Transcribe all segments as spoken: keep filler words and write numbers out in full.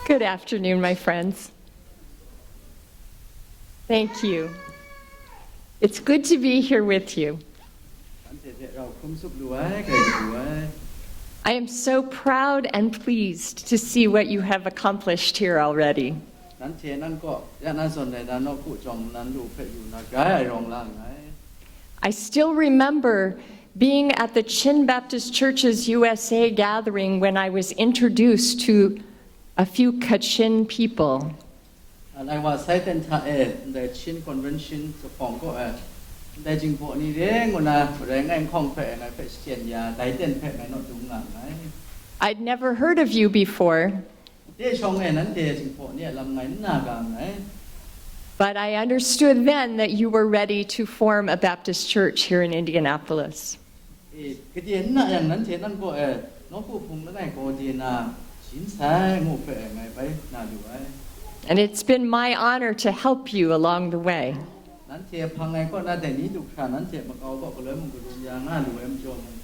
Good afternoon, my friends. Thank you. It's good to be here with you. Nanhte hte rau hkrum tsup lu ai, grai lu ai. I am so proud and pleased to see what you have accomplished here already. Nanhte nan kaw ya na zawn ai na nawku jawng nan lu hpe yu na grai ai rawng la nngai. I still remember being at the Chin Baptist Churches U S A gathering when I was introduced to a few Kachin people. Lai wa sai ten hta e ndai Chin Convention zuphpawng kaw e ndai Jinghpaw ni re ngu na marai ngai nhkawng hpe ngai hpe shachyen ya, dai ten hpe ngai naw dung nga nngai. I'd never heard of you before, Dai shawng e nanhte Jinghpaw ni a lam ngai n na ga nngai. But I understood then that you were ready to form a Baptist church here in Indianapolis. E, gade n na yang nanhte nan kaw e nawku hpung langai gaw de na shin sai ngu hpe ngai bai na lu ai. And it's been my honor to help you along the way. Nanhte hpang ai kaw na dai ni du hkra nanhte makau kaw galoi mung galun ya nga lu ai majaw mung,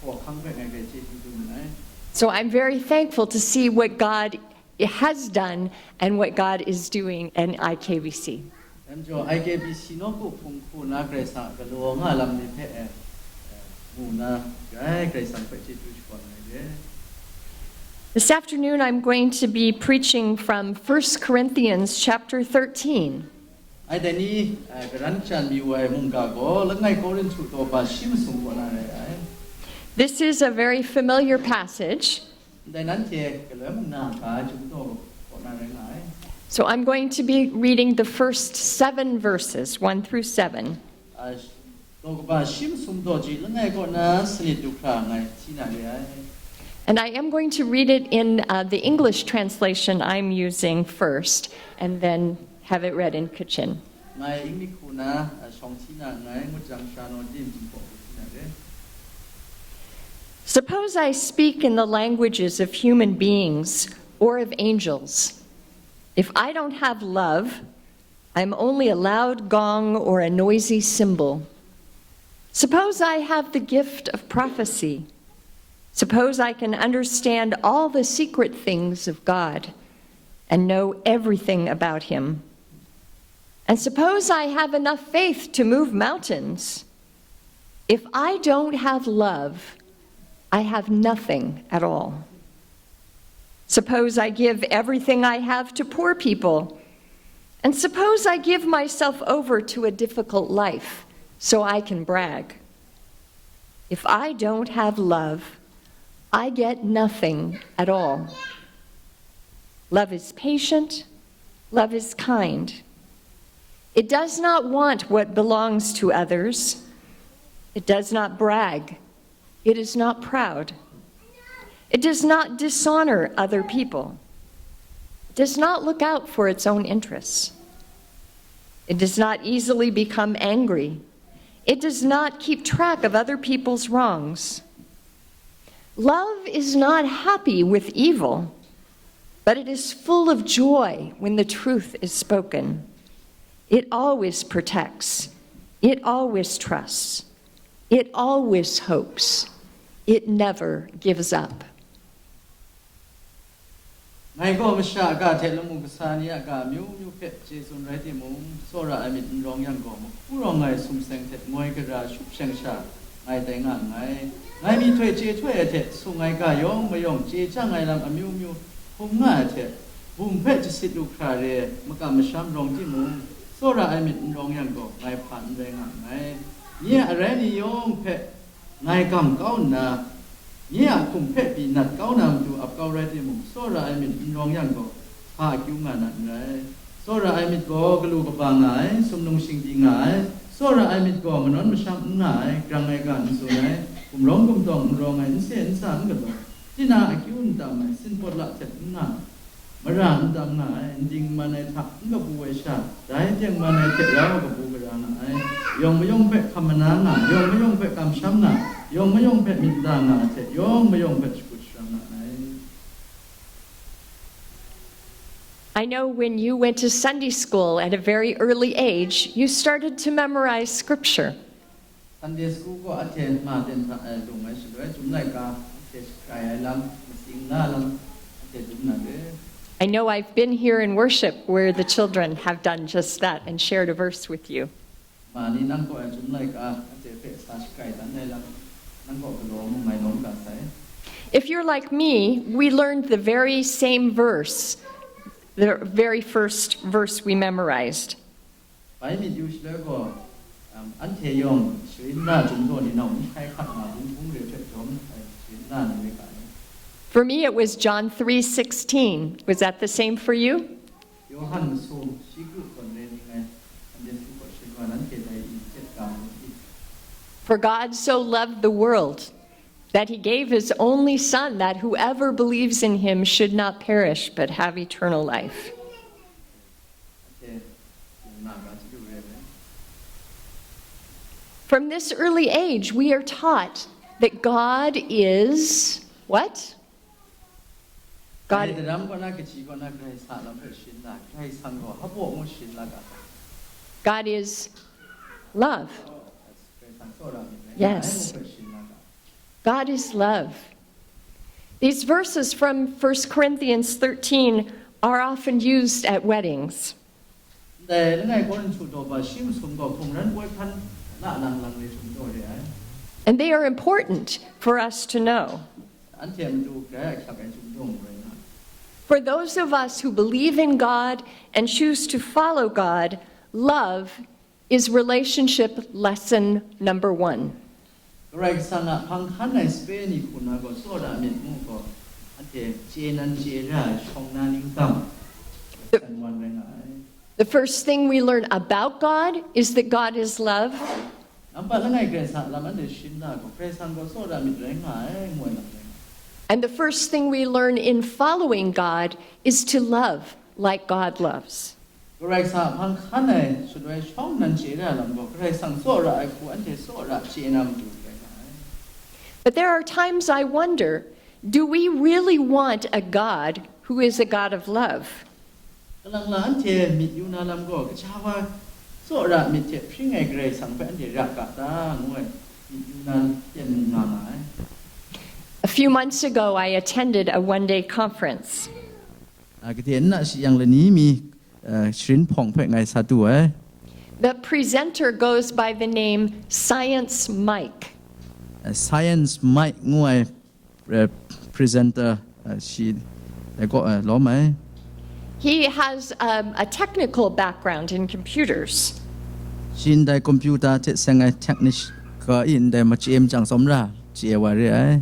hkaw hkang hpe ngai grai chyeju dum nngai. So I'm very thankful to see what God has done and what God is doing in I K B C. Dai majaw I K B C nawku hpung hku na Karai Kasang a galaw nga lam ni hpe e, e, mu na grai Karai Kasang hpe chyeju shakawn ai re. This afternoon, I'm going to be preaching from First Corinthians chapter thirteen. Ai dai ni, e, garan jan mi wai mungga gaw langai Korinhtu daw ba shi masum kaw na rai ai. This is a very familiar passage. Ndai nanhte galoi mung na ga ai chyum daw kaw na rai nga ai. So I'm going to be reading the first seven verses, one through seven. A, daw kaba shi masum daw ji langai kaw na sanit du hkra ngai hti na re ai. And I am going to read it in uh, the English translation I'm using first, and then have it read in Kachin. Ngai Inglik hku na, a, shawng hti na nngai, ngut jang sha naw dim Jinghpaw hku hti na re. Suppose I speak in the languages of human beings or of angels. If I don't have love, I'm only a loud gong or a noisy cymbal. Suppose I have the gift of prophecy. Suppose I can understand all the secret things of God and know everything about Him. And suppose I have enough faith to move mountains. If I don't have love, I have nothing at all. Suppose I give everything I have to poor people, and suppose I give myself over to a difficult life so I can brag. If I don't have love, I get nothing at all. Love is patient, love is kind. It does not want what belongs to others, it does not brag, it is not proud, it does not dishonor other people, it does not look out for its own interests, it does not easily become angry, it does not keep track of other people's wrongs. Love is not happy with evil, but it is full of joy when the truth is spoken. It always protects, it always trusts, it always hopes, it never gives up. Ngai gaw masha a ga hte lamu kasa ni a ga amyu myu hpe chye tsun rai timung, tsawra ai myit n rawng yang gaw, mahku rawng ai sumseng hte ngoi gara shup sheng sha ngai tai nga nngai. Ngai myihtoi chye htoi ai hte sung ai ga yawng mayawng chye chyang ai lam amyu myu hkum nga ai hte, bum hpe jasit lu hkra re makam masham rawng timung, tsawra ai myit n rawng yang gaw, ngai hpa n rai nga nngai. Nye a arai ni yawng hpe ngai gam kau nna, nye a hkum hpe pyi nat kau na matu ap kau rai timung, tsawra ai myit n rawng yang gaw, hpa akyu nga na n rai. Tsawra ai myit gaw galu kaba nga ai, sumnung shingdi nga ai. Tsawra ai myit gaw manawn masham n nga ai, grang ai ga n tsun ai, gumrawng gumtawng n rawng ai, n se n sa n galaw, tina akyu n tam ai, sin pawt la htet n nga ai, mara n tam nga ai, n ding n man ai hta n kabu ai sha, dai tengman ai hte rau kabu gara nga ai. Yawng mayawng hpe hkam mana nga, yawng mayawng hpe kamsham nga, yawng mayawng hpe myit da nga ai hte, yawng mayawng hpe shakut sharang nga ai. I know when you went to Sunday school at a very early age, you started to memorize scripture. Sunday school gaw ahte ma ten hta e lung ai shaloi, Chyum laika ahte shakrai ai lam, matsing la lam, ahte dum na re. I know I've been here in worship where the children have done just that and shared a verse with you. Ma ni nang kaw ai Chyum laika anhte hpe sa shakai dan ai lam, nang kaw galaw mung ngai lawm ga sai. If you're like me, we learned the very same verse, the very first verse we memorized. Bai myit yu shaloi gaw, um, anhte yawng sharin na Chyum daw ni nau n hkai hkak nga bung bung re hpe jawm ai sharin na ni re ga ai. For me, it was John three sixteen. Was that the same for you? Yawhan masum shi kru htawn re ning ai, Sunday school kaw sharin wa nanhte dai i htet ga mu i? For God so loved the world that he gave his only Son, that whoever believes in him should not perish but have eternal life. Anhte yawng na ga chyu re ai. From this early age, we are taught that God is what? Dai God, daram kaw na kaji kaw na Karai Kasang lam hpe sharin na, Karai Kasang gaw hpaw ngu sharin la ga ta? God is love. Karai Kasang tsawra myit rai Yes. ngu hpe sharin la ga. God is love. These verses from First Corinthians thirteen are often used at weddings. Ndai langai Korinhtu daw ba shi masum gaw hkungran poi hkan na lang lang re Chyum daw re ai. And they are important for us to know. Anhte a matu grai ahkyak ai Chyum daw mu rai nga. For those of us who believe in God and choose to follow God, love is relationship lesson number one. Karai Kasang a hpang hkan ai sape ni hku na gaw tsawra myit ngu gaw, anhte chye nan chye ra ai shawng na ning tam san wan rai nga ai. The first thing we learn about God is that God is love. Nampat langai Karai Kasang lam anhte sharin na gaw, Karai Kasang gaw tsawra myit rai nga ai, ngu ai lam rai nga ai. And the first thing we learn in following God is to love like God loves. Karai Kasang a hpang hkan ai shaloi shawng nan chye ra lam gaw, Karai Kasang tsawra ai hku anhte tsawra chye na matu rai nga ai. But there are times I wonder, do we really want a God who is a God of love? Kalang la anhte myit yu na lam gaw, kaja wa tsawra myit hte hpring ai Karai Kasang hpe anhte ra ga ta, ngu ai myit yu na pyen nga nga ai. A few months ago, I attended a one day conference. A, kade nna shi yang lani mi, uh, sharin hpawng hpe ngai sa tu ai. The presenter goes by the name Science Mike. Uh, Science Mike ngu ai, uh, presenter, uh, shi dai kaw, uh, lawm ai. He has um, a technical background in computers. Shi ndai computer hte seng ai technique ka i ndai machye machyang tsawm ra chye wa re ai.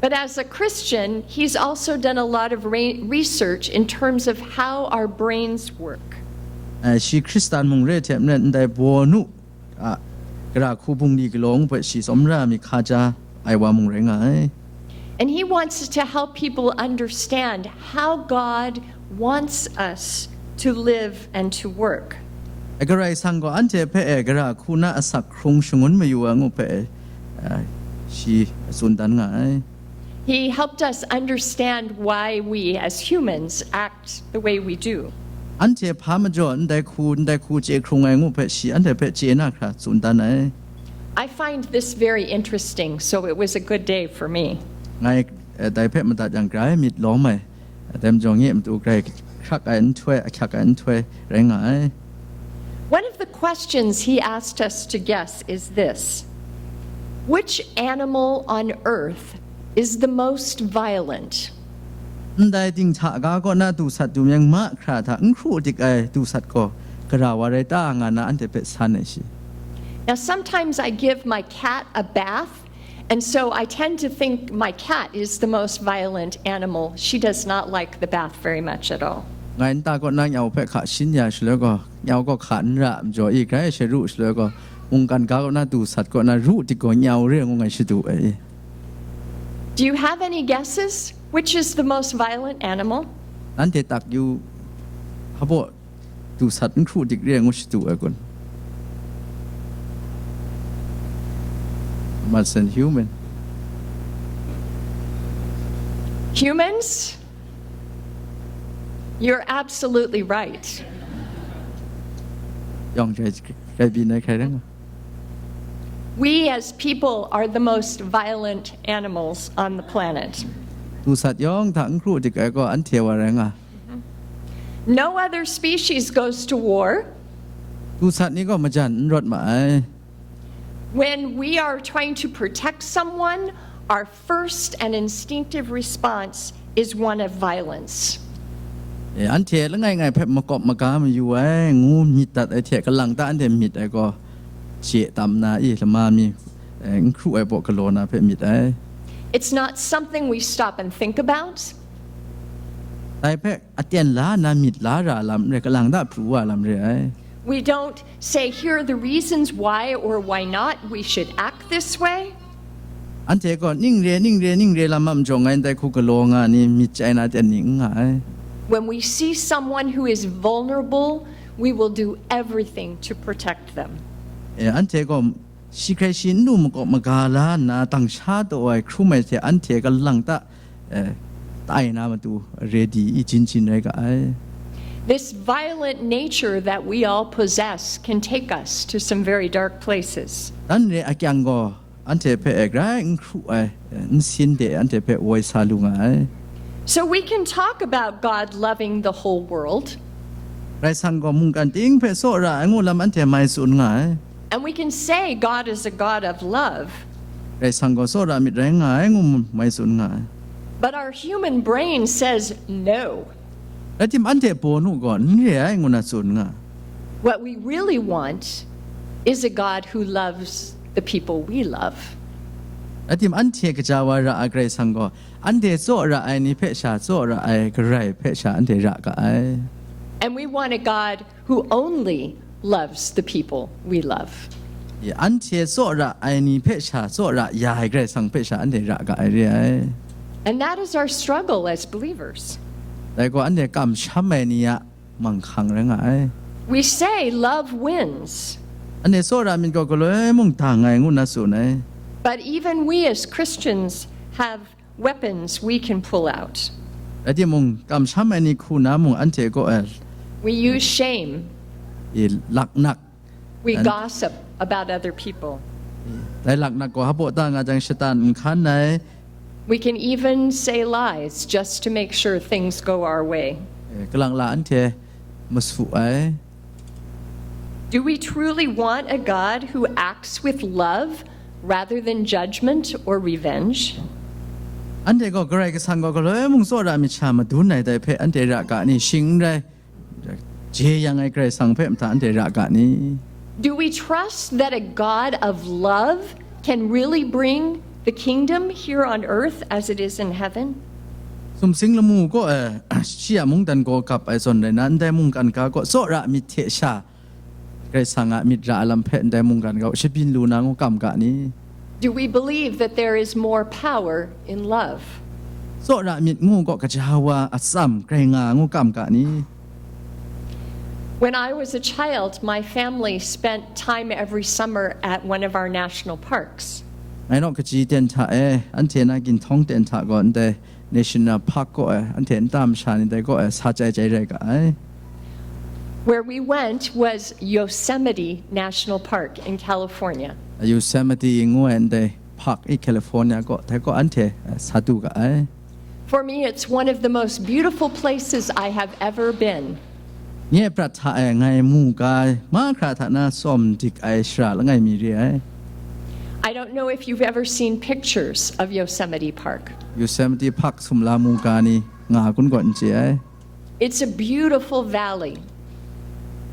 But as a Christian, he's also done a lot of re- research in terms of how our brains work. Ai, shi Hkristan mung re hte maren ndai bawnu a gara hku bungli galaw ngu hpe shi tsawm ra mi hkaja ai wa mung rai nga ai. And he wants to help people understand how God wants us to live and to work. Ai, Karai Kasang gaw anhte hpe e gara hku na asak hkrung shangun mayu ai ngu hpe e, a, shi tsun dan nga ai. He helped us understand why we as humans act the way we do. Anhte hpa majaw ndai hku, ndai hku chye hkrung ai ngu hpe shi anhte hpe chye na hkra tsun dan ai. I find this very interesting, so it was a good day for me. Ngai, eh, dai hpe madat yang grai myit lawm ai, dai majaw nye matu grai hkrak ai nhtoi, ahkyak ai nhtoi rai nga ai. One of the questions he asked us to guess is this: which animal on earth is the most violent? Ndai dinghta ga kaw na du sat du meng mahkra hta n hkru dik ai du sat gaw gara wa rai ta, nga na anhte hpe san ai shi. Now, sometimes I give my cat a bath, and so I tend to think my cat is the most violent animal. She does not like the bath very much at all. Ngai nta kaw na nyau hpe hka shin ya shaloi gaw, nyau gaw hka n ra majaw i, grai sharu shaloi gaw, mungkan ga kaw na du sat kaw na ru dik gaw nyau re ngu ngai shadu ai. Do you have any guesses? Which is the most violent animal? Nanhte tak yu, hpaw du sat n hkru dik re ngu shadu ai kun? Must an human. Humans? You're absolutely right. Yawng jai, jai byin ai hkrai rai nga. We as people are the most violent animals on the planet. Du sat yawng hta n hkru dik ai gaw anhte wa rai nga. No other species goes to war. Tu sat ni gaw majan n rawt ma ai. When we are trying to protect someone, our first and instinctive response is one of violence. E, anhte langai ngai hpe makawp maga mayu ai, ngu myit dat ai hte, kalang ta anhte myit ai gaw, chye tam na i lama mi, e, n hkru ai baw galaw na hpe myit ai. It's not something we stop and think about. Dai hpe aten la nna myit la ra lam re, kalang ta pru wa lam re ai. We don't say, "Here are the reasons why or why not we should act this way." Anhte gaw ning re, ning re, ning re lam a majawng ngai ndai hku galaw nga ni myit chyai na ten ni n nga ai. When we see someone who is vulnerable, we will do everything to protect them. E, anhte gaw shi hkrai shi n lu makawp maga la nna, tang sha taw ai hkrum ai hte anhte kalang ta, e, tai na matu ready i jin jin rai ga ai. This violent nature that we all possess can take us to some very dark places. Dan re akyang gaw, anhte hpe e grai n hkru ai, e, n sin de anhte hpe woi sa lu nga ai. So we can talk about God loving the whole world, Karai Kasang gaw mungkan ting hpe tsaw ra ai ngu lam anhte mai tsun nga ai. and we can say God is a God of love, Karai Kasang gaw tsaw ra myit rai nga ai ngu mai tsun nga ai. But our human brain says no. Rai tim, anhte paw nu gaw n re ai ngu na tsun nga. What we really want is a God who loves the people we love. Rai tim, anhte kaja wa ra ai Karai Kasang gaw, anhte tsaw ra ai ni hpe sha tsaw ra ai Karai hpe sha anhte ra ga ai. And we want a God who only loves the people we love. Ya, anhte tsaw ra ai ni hpe sha tsaw ra ya ai Karai Kasang hpe sha anhte ra ga ai re ai. And that is our struggle as believers. Dai gaw anhte kamsham ai ni a manghkang rai nga ai. We say love wins, Anhte tsaw ra myit gaw galoi mung dang ai ngu na tsun ai. But even we as Christians have weapons we can pull out. Rai timung, kamsham ai ni hku na mung anhte gaw e, We use shame. E, laknak, We And- gossip about other people. Dai laknak gaw hpaw ta nga jang shatan n hkan ai. We can even say lies just to make sure things go our way. E, kalang la anhte masu ai. Do we truly want a God who acts with love rather than judgment or revenge? Anhte gaw Karai Kasang gaw galoi mung tsaw ra myit sha madun ai dai hpe anhte ra ga ni? Shing n rai, jeyang ai Karai Kasang hpe mata anhte ra ga ni? Do we trust that a God of love can really bring the kingdom here on earth as it is in heaven? Sumsing lamu gaw e, shi a mungdan gaw gap ai zawn rai na, ndai mungkan ga gaw tsaw ra myit hte sha Karai Kasang a myit ra ai lam hpe ndai mungkan ga shabyin lu na ngu kam ga ni? Do we believe that there is more power in love? Tsaw ra myit ngu gaw kaja wa atsam grai nga ngu kam ga ni? When I was a child, my family spent time every summer at one of our national parks. Ngai naw kaji ten hta e, anhte na ginhtawng ten hta gaw ndai National Park gaw e, anhte nta masha ni dai gaw e, sa chyai chyai rai ga ai. Where we went was Yosemite National Park in California. Yosemite ngu ai ndai park i California gaw, dai gaw anhte, eh, sa du ga ai. For me, it's one of the most beautiful places I have ever been. Nye prat hta e ngai mu ga ai, mahkra hta na tsawm dik ai shara langai mi re ai. I don't know if you've ever seen pictures of Yosemite Park. Yosemite Park sumla mu ga ni nga kun gaw n chye ai. It's a beautiful valley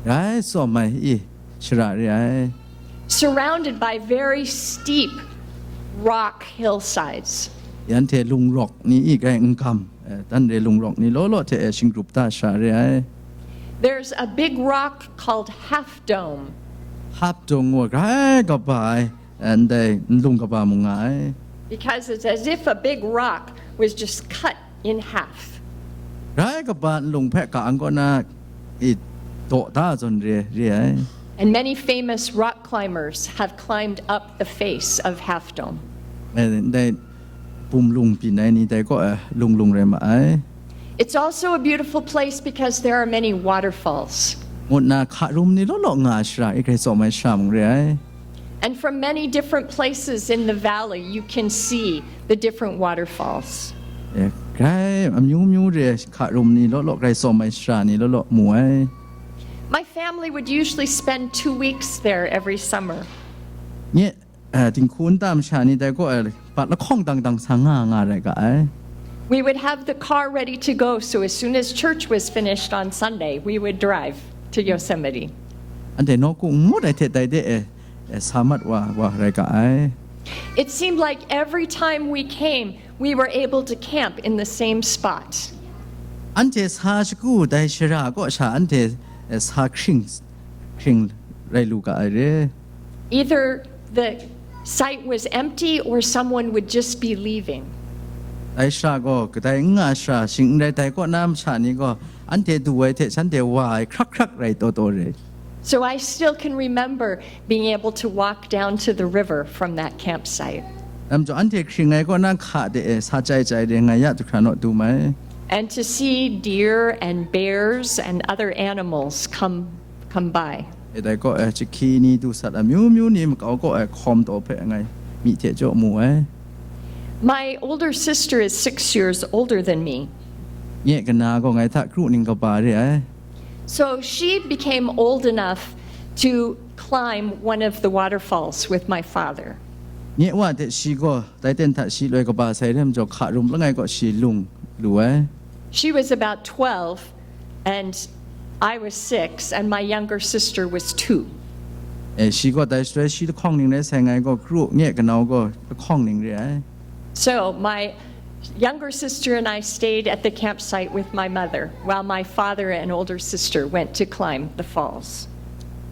Rai tsawm ai i shara re ai. surrounded by very steep rock hillsides. Yan hte lung rawk ni i grai n gam, eh, dan re lung rawk ni law law hte e shingrup da shara re ai. There's a big rock called Half Dome. Half Dome ngu ai, grai kaba ai, eh, ndai nlung kaba mung nga ai. Because it's as if a big rock was just cut in half. Grai kaba nlung hpe ka ang kaw na i daw da zawn re, re ai. And many famous rock climbers have climbed up the face of Half Dome. Eh, ndai bum lung byin ai ni dai kaw e lung lung rai ma ai. It's also a beautiful place because there are many waterfalls. Ngut na hka rum ni law law nga ai shara i grai tsawm ai shara mung re ai. And from many different places in the valley, you can see the different waterfalls. Eh, Grai amyu myu re hka rum ni law law, grai tsawm ai shara ni law law mu ai. My family would usually spend two weeks there every summer. Nye, eh, dinghku nta masha ni dai kaw, eh, bat lahkawng dang dang sa nga nga rai ga ai. We would have the car ready to go, so as soon as church was finished on Sunday, we would drive to Yosemite. Anhte nawku n ngut ai hte dai de e, eh, sa mat wa wa rai ga ai. It seemed like every time we came, we were able to camp in the same spot. Anhte sa shagu dai shara kaw sha anhte, eh, sa hkring hkring rai lu ga ai re. Either the site was empty or someone would just be leaving. Dai shara gaw kadai n nga shara shing n rai, dai kaw na masha ni gaw anhte du ai hte shanhte wa ai hkrak hkrak rai taw taw re. So I still can remember being able to walk down to the river from that campsite. Namjaw anhte hkring ai kaw na hka de e sa chai chai de ngai ya du hkra naw du mai. And to see deer and bears and other animals come, come by. E dai kaw e, chahki ni, du sat amyu myu ni makau kaw e hkawm taw hpe ngai myi hte jaw mu ai. My older sister is six years older than me. Nye kana gaw ngai hta kru ning kaba re ai. So she became old enough to climb one of the waterfalls with my father. Nye wa hte shi gaw dai ten hta shi loi kaba sai re majaw, hka rum langai kaw shi lung lu ai. She was about twelve, and I was six, and my younger sister was two. E, shi gaw dai shaloi shi lahkawng ning rai sai, ngai gaw kru, nye kanau gaw lahkawng ning re ai. So my younger sister and I stayed at the campsite with my mother while my father and older sister went to climb the falls.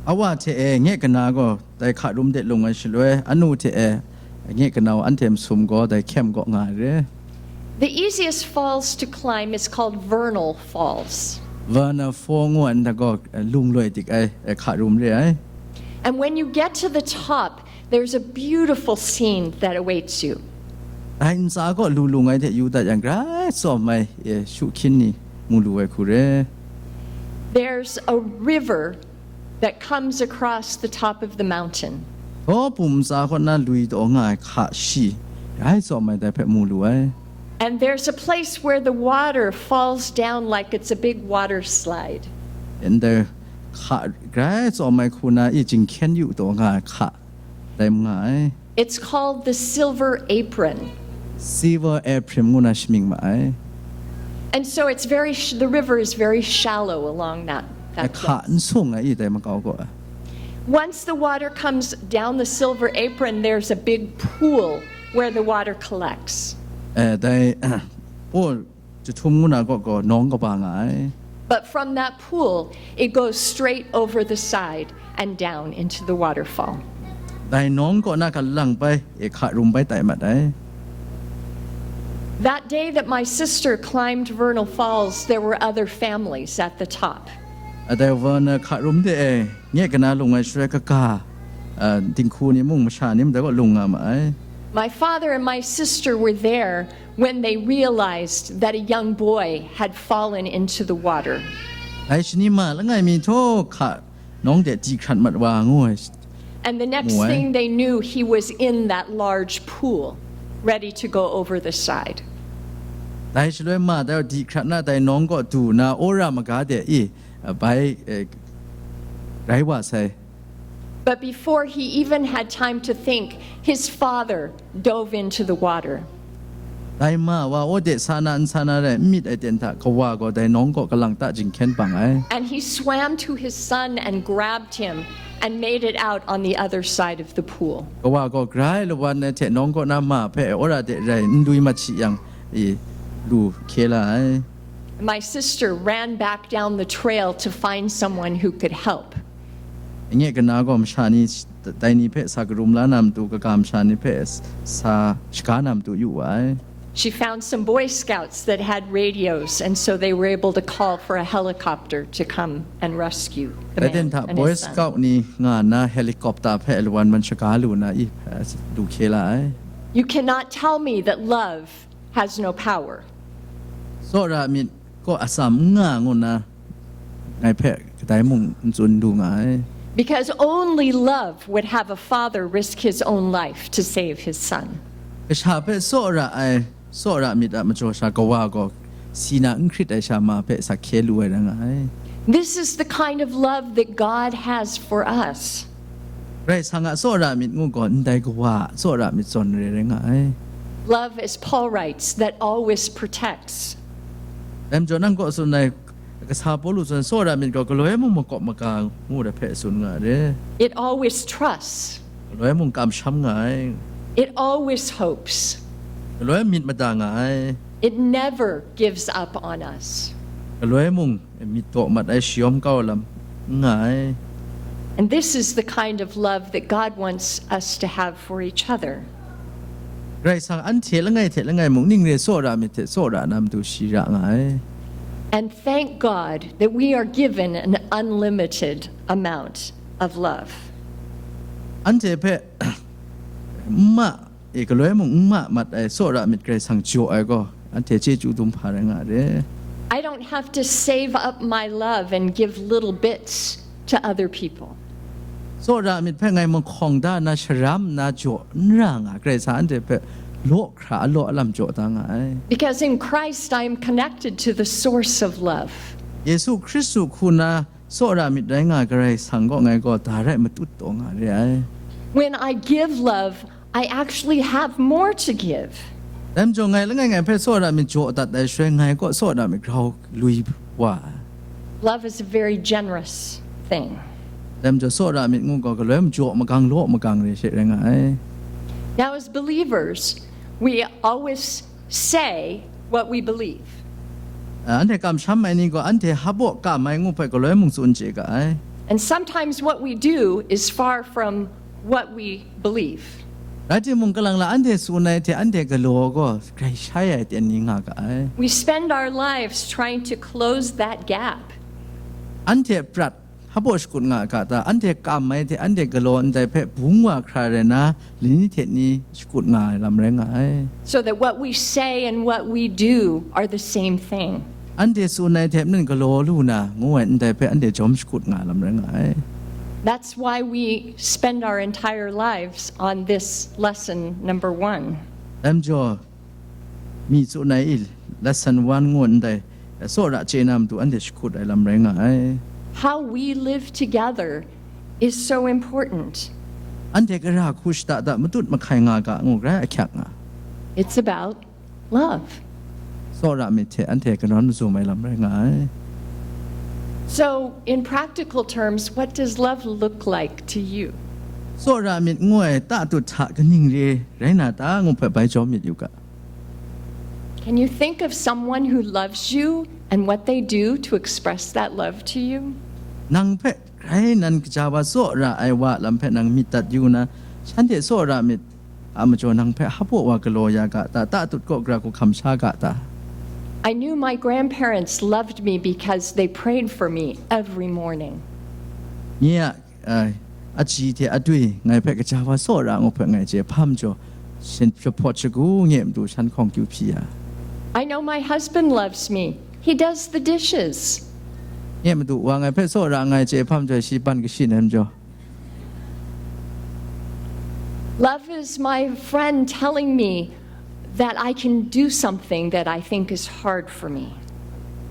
Awa hte e, nye kana gaw dai hka rum de lung ai shaloi, anu hte e, nye kanau anhte masum gaw dai hkyem gaw nga ai re. The easiest falls to climb is called Vernal Falls. Vernal Fall ngu ai nta gaw, eh, lung loi dik ai, eh, hka rum re ai. And when you get to the top, there's a beautiful scene that awaits you. Dai ntsa gaw lu lung ai hte yu dat yang, grai tsawm ai, eh, shu hkyin ni mu lu ai hku re. There's a river that comes across the top of the mountain. Daw pum ntsa kaw na lui taw nga ai hka shi, grai tsawm ai dai hpe mu lu ai. And there's a place where the water falls down like it's a big water slide. Ndai hka grai tsawm ai hku na i jinghkyen yu taw nga ai hka dai nga ai. It's called the Silver Apron. Silver Apron ngu na shamying ma ai. And so it's very, sh- the river is very shallow along that. Ai that hka place. N sung ai i dai makau gaw. Once the water comes down the Silver Apron, there's a big pool where the water collects. Eh, dai, paw jahtum ngu na gaw gaw nawng kaba nga ai. But from that pool, it goes straight over the side and down into the waterfall. Dai nawng kaw na ka lang bai, e hka rum bai tai mat ai. That day that my sister climbed Vernal Falls, there were other families at the top. Adai wa na hka rum de e, nye kana lung ai shaloi kaka, ah, dinghku ni mung masha ni mada gaw lung nga ma ai. My father and my sister were there when they realized that a young boy had fallen into the water. Dai shani ma langai mi htaw hka nawng de di hkrat mat wa ngu ai. And the next Why? thing they knew, he was in that large pool, ready to go over the side. Dai shaloi ma dai di hkrat na dai nawng kaw du na ora maga de i, bai, eh, rai wa sai. But before he even had time to think, his father dove into the water. Dai ma wa o de sa na n sa na rai n myit ai ten hta kawa gaw dai nawng kaw kalang ta jinghkyen bang ai. And he swam to his son and grabbed him and made it out on the other side of the pool. Kawa gaw grai lawan ai hte nawng kaw na ma hpe ora de rai n lui mat shi yang, i, lu hkye la ai. My sister ran back down the trail to find someone who could help. Nye kana gaw masha ni dai ni hpe sa karum la na matu, kaga masha ni hpe sa shaga na matu yu wa ai. She found some Boy Scouts that had radios, and so they were able to call for a helicopter to come and rescue the Dai ten man hta and Boy his son. Scout ni nga nna helicopter hpe lawan man shaga lu na i hpe lu hkye la ai. You cannot tell me that love has no power. Tsawra myit kaw atsam n nga ngu nna ngai hpe kadai mung n tsun lu nga ai. Because only love would have a father risk his own life to save his son. Kasha hpe tsawra ai Tsawra myit a majaw sha kawa gaw, si na n hkrit ai sha ma hpe sa hkye lu ai rai nga ai. This is the kind of love that God has for us. Karai Kasang a tsawra myit ngu gaw, ndai kawa a tsawra myit zawn re rai nga ai. Love, as Paul writes, that always protects. Dai majaw nang kaw tsun ai, kasa Pawlu tsun ai tsawra myit gaw, galoi mung makawp maga ngu dai hpe tsun nga ai. It always trusts. Galoi mung kamsham nga ai. It always hopes. Galoi myit mada nga ai. It never gives up on us. Galoi mung myit daw mat ai shayawm kau lam n nga ai. And this is the kind of love that God wants us to have for each other. Karai Kasang anhte langai hte langai mung ning re tsawra myit hte tsawra na matu shi ra nga ai. And thank God that we are given an unlimited amount of love. Anhte hpe n ma, e, galoi mung n ma mat ai tsawra myit Karai Kasang jaw ai gaw, anhte chyeju dum hpa rai nga re. I don't have to save up my love and give little bits to other people. Tsawra myit hpe ngai mahkawng da nna sharam nna jaw n ra nga, Karai Kasang anhte hpe law hkra a law a lam jaw da nga ai. Because in Christ, I am connected to the source of love. Yesu Hkristu hku na tsawra myit rai nga ai Karai Kasang gaw ngai gaw da rai matut taw nga re ai. When I give love, I actually have more to give. Dai majaw ngai langai ngai hpe tsawra myit jaw dat ai shaloi, ngai kaw tsawra myit grau lui wa ai. Love is a very generous thing. Dai majaw tsawra myit ngu gaw, galoi majaw magang law magang re she rai nga ai. Now, as believers, we always say what we believe. Ah, anhte kamsham ai ni gaw, anhte hpaw kam ai ngu hpe galoi mung tsun chye ga ai. And sometimes what we do is far from what we believe. Rai timung, kalang la anhte tsun ai hte anhte galaw gaw grai shai ai ten ni nga ga ai. We spend our lives trying to close that gap. Anhte prat hpaw shakut nga ga ta, anhte kam ai hte anhte galaw ndai hpe bung wa hkra rai na, lani hte ni shakut nga ai lam rai nga ai. So that what we say and what we do are the same thing. Anhte tsun ai hte maren galaw lu na, ngu ai ndai hpe anhte jawm shakut nga ai lam rai nga ai. That's why we spend our entire lives on this lesson number one. Dai majaw, mi tsun ai i, lesson one ngu ndai, tsawra chye na matu anhte shakut ai lam rai nga ai. How we live together is so important. Anhte gara hku shada da matut mahkai nga ga ngu grai ahkyak nga. It's about love. Tsawra myit hte anhte kanawn mazum ai lam rai nga ai. So, in practical terms, what does love look like to you? Tsawra myit ngu ai tatut hta kaning re rai na ta ngu hpe bai jawm myit yu ga. Can you think of someone who loves you and what they do to express that love to you? Nang hpe grai nan kaja wa tsawra ai wa lam hpe nang myit dat yu na, shanhte tsawra myit a majaw nang hpe hpaw wa galaw ya ga ta, tatut kaw gara hku hkam sha ga ta? I knew my grandparents loved me because they prayed for me every morning. Nye a, ai, aji hte adwi ngai hpe kaja wa tsawra ngu hpe ngai chye hpa majaw, shin jahpawt shagu nye matu shan hkawng kyu hpyi ya. I know my husband loves me. He does the dishes. Nye matu wa ngai hpe tsawra ngai chye hpa majaw, shi ban kashin ai majaw. Love is my friend telling me that I can do something that I think is hard for me.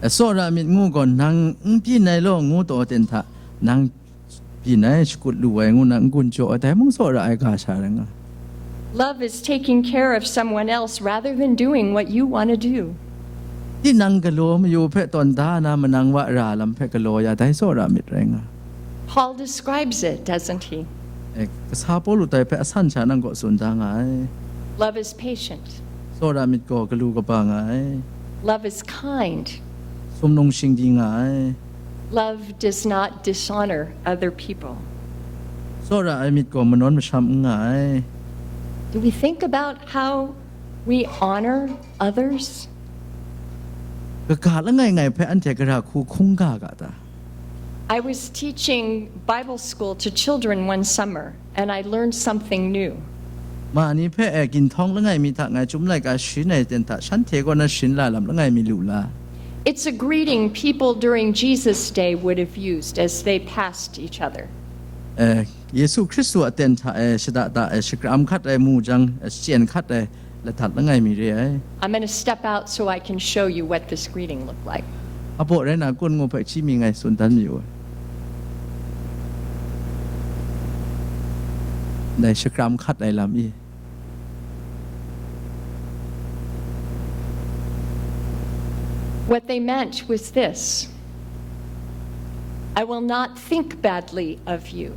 Tsawra myit ngu gaw, nang n byin ai law ngu taw ten hta, nang byin ai shakut lu ai ngu na n-gun jaw ai, dai mung tsawra ai ga sha rai nga. Love is taking care of someone else rather than doing what you want to do. Tinang galaw mayu hpe tawn da na manang wa ra lam hpe galaw ya, dai tsawra myit rai nga. Paul describes it, doesn't he? E, kasa Pawlu dai hpe asan sha nang kaw tsun da nga ai. Love is patient. Tsawra myit gaw galu kaba nga ai. Love is kind. Sumnung shingdi nga ai. Love does not dishonor other people. Tsawra ai myit gaw manawn masham n nga ai. Do we think about how we honor others? Kaga langai ngai hpe anhte gara hku hkungga ga ta? I was teaching Bible school to children one summer, and I learned something new. Ma ni hpe e ginhtawng langai mi hta ngai chyum laika sharin ai ten hta, shanhte kaw na sharin la lam langai mi lu la? It's a greeting people during Jesus' day would have used as they passed each other. E, Yesu Hkristu a ten hta e shada da e shakram hkat ai mu jang, e, shachyen hkat ai ladat langai mi re ai. I'm going to step out so I can show you what this greeting looked like. Abaw rai na, kun ngu hpe hti mi ngai tsun dan mayu ai. Dai shakram hkat ai lam i. What they meant was this: I will not think badly of you.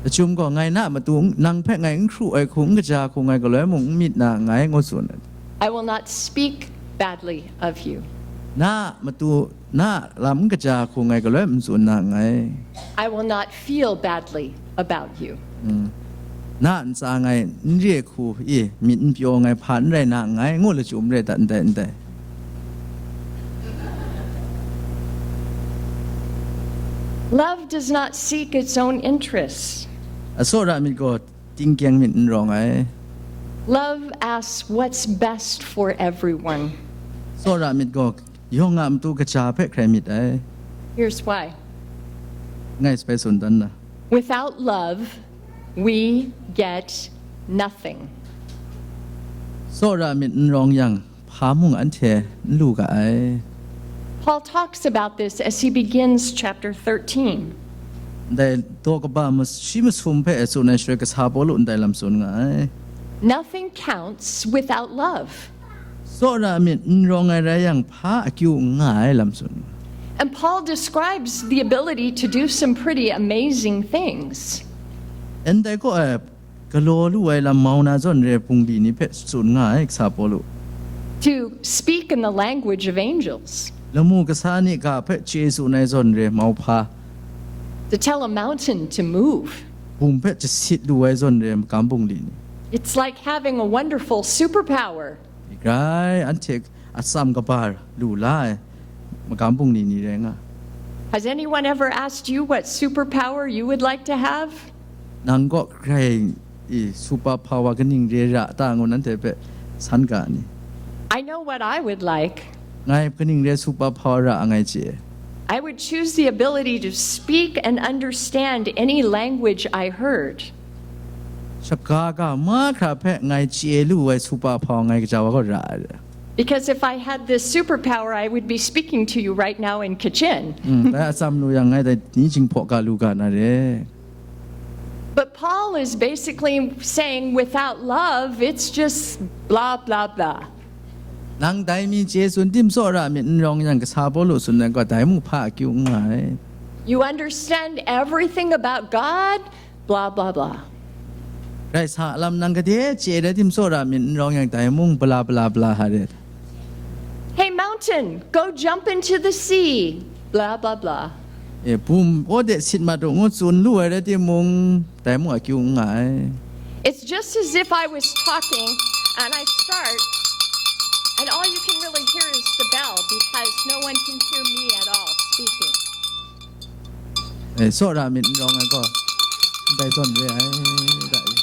Lachyum gaw, ngai na matu n-, nang hpe ngai n hkru ai hku, n kaja hku, ngai galoi mung n myit na nngai, ngu tsun ai. I will not speak badly of you. Na matu, na lam n kaja hku, ngai galoi n tsun na nngai. I will not feel badly about you. Mm. Na ntsa ngai n re hku, i, myit n pyaw ngai hpa n rai na nngai, ngu lachyum re dat ndai ndai. Love does not seek its own interests. A tsawra myit gaw tingkyeng myit n rawng ai. Love asks what's best for everyone. Tsawra myit gaw yawng a matu kaja hpe hkrai myit ai. Here's why. Ngai sape tsun dan na. Without love, we get nothing. Tsawra myit n rawng yang, hpa mung anhte n lu ga ai. Paul talks about this as he begins chapter thirteen. Ndai daw kaba mas-, shi masum hpe tsun ai shaloi, kasa Pawlu ndai lam tsun nga ai. Nothing counts without love. Tsawra myit n rawng ai rai yang, hpa akyu n nga ai lam tsun nga. And Paul describes the ability to do some pretty amazing things. Ndai kaw ai galaw lu ai lam mau na zawn re bungli ni hpe tsun nga ai, kasa Pawlu. To speak in the language of angels, Lamu kasa ni ga hpe chye tsun ai zawn re mauhpa, to tell a mountain to move. Bum hpe jasit lu ai zawn re magam bungli ni. It's like having a wonderful superpower. Grai anhte atsam kabar lu la ai magam bungli ni rai nga. Has anyone ever asked you what superpower you would like to have? Nang kaw grai i super power kaning re ra ta ngu nanhte hpe san ga ni? I know what I would like. Ngai kaning re super power ra a ngai chye. I would choose the ability to speak and understand any language I heard. Shaga ga mahkra hpe ngai chye lu ai super power ngai kaja wa gaw ra ai. Because if I had this superpower, I would be speaking to you right now in Kachin. Mm, dai atsam lu yang ngai dai ni jinghpaw ga lu ga na re. But Paul is basically saying without love, it's just blah, blah, blah. Nang dai mi chye tsun tim tsawra myit n rawng yang, kasa Pawlu tsun ai gaw dai mung hpa akyu n nga ai. You understand everything about God, blah, blah, blah. Rai sa lam nang gade chye rai tim tsawra myit n rawng yang, dai mung bla bla bla ha re. Hey, mountain, go jump into the sea, blah, blah, blah. E, bum, aw de sit mat u ngu tsun lu ai rai timung, dai mung akyu n nga ai. It's just as if I was talking and I start, and all you can really hear is the bell because no one can hear me at all speaking. E, tsawra myit n rawng ai gaw, ndai zawn re ai, da i.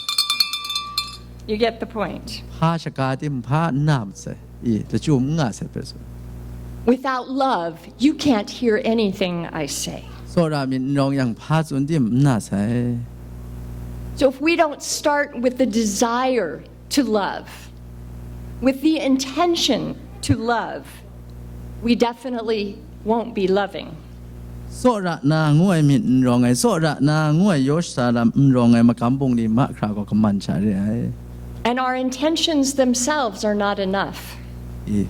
You get the point. Hpa shaga tim hpa n na masai, i, lachyum n nga sai hpe tsun. Without love, you can't hear anything I say. Tsawra myit n rawng yang, hpa tsun tim n na sai. So if we don't start with the desire to love, with the intention to love, we definitely won't be loving. Tsawra na ngu ai myit n rawng ai, tsawra na ngu ai yaw shada lam n rawng ai magam bungli mahkra gaw kaman sha re ai. And our intentions themselves are not enough. I,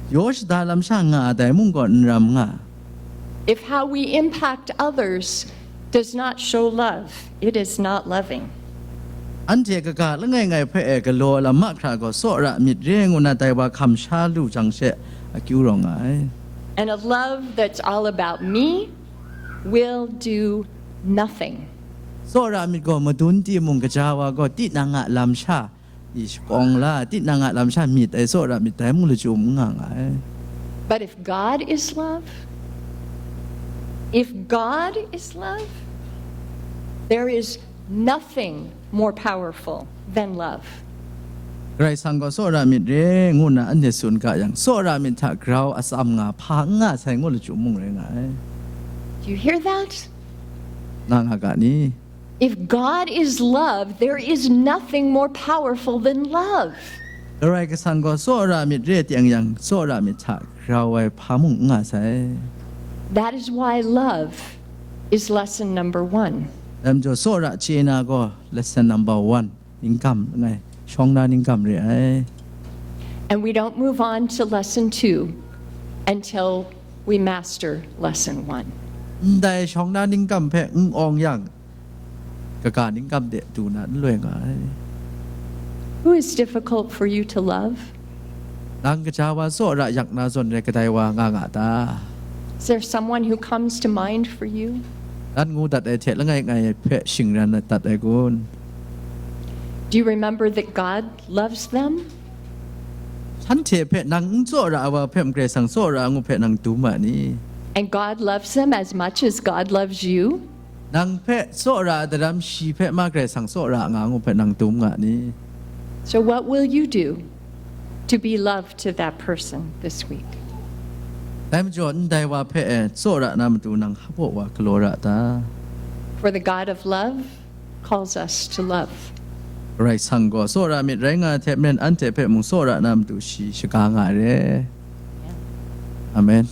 yaw shada lam sha nga ai dai mung gaw n ram nga. If how we impact others does not show love, it is not loving. Anhte kaga langai ngai hpe e galaw lam mahkra gaw tsawra myit re ngu na dai wa hkam sha lu jang she akyu rawng nga ai. And a love that's all about me will do nothing. Tsawra myit gaw madun timung, kaja wa gaw tinang a lam sha i shakawng la, tinang a lam sha myit ai tsawra myit dai mung lachyum n nga nga ai. But if God is love, if God is love, there is nothing more powerful than love. Karai Kasang gaw tsawra myit re ngu nna anhte tsun ga yang, tsawra myit hta grau atsam nga hpa n nga sai ngu lachyum mung rai nga ai. Do you hear that? Nga nga ga ni? If God is love, there is nothing more powerful than love. Karai Kasang gaw tsawra myit re teng yang, tsawra myit hta grau ai hpa mung n nga sai. That is why love is lesson number one. Dai majaw tsawra chye na gaw lesson number one, ningkam langai, shawng na ningkam re ai. And we don't move on to lesson two until we master lesson one. Ndai shawng na ningkam hpe n awng yang, kaga ningkam de du na n loi nga ai. Who is difficult for you to love? Nang kaja wa tsawra yak na zawn rai kadai wa nga nga ta? Is there someone who comes to mind for you? Nang ngu dat ai hte langai ngai hpe shingran dat ai kun? Do you remember that God loves them? Shanhte hpe nang n tsawra ai wa hpe Karai Kasang tsawra ngu hpe nang dum ma ni? And God loves them as much as God loves you? Nang hpe tsawra ai daram shi hpe ma Karai Kasang tsawra nga ngu hpe nang dum nga ni? So, what will you do to be loved to that person this week? Dai majaw ndai wa hpe e tsawra na matu nang hpaw wa galaw ra ta? For the God of love calls us to love. Karai Kasang gaw tsawra myit rai nga ai hte maren anhte hpe mung tsawra na matu shi shaga nga ai re. Amen.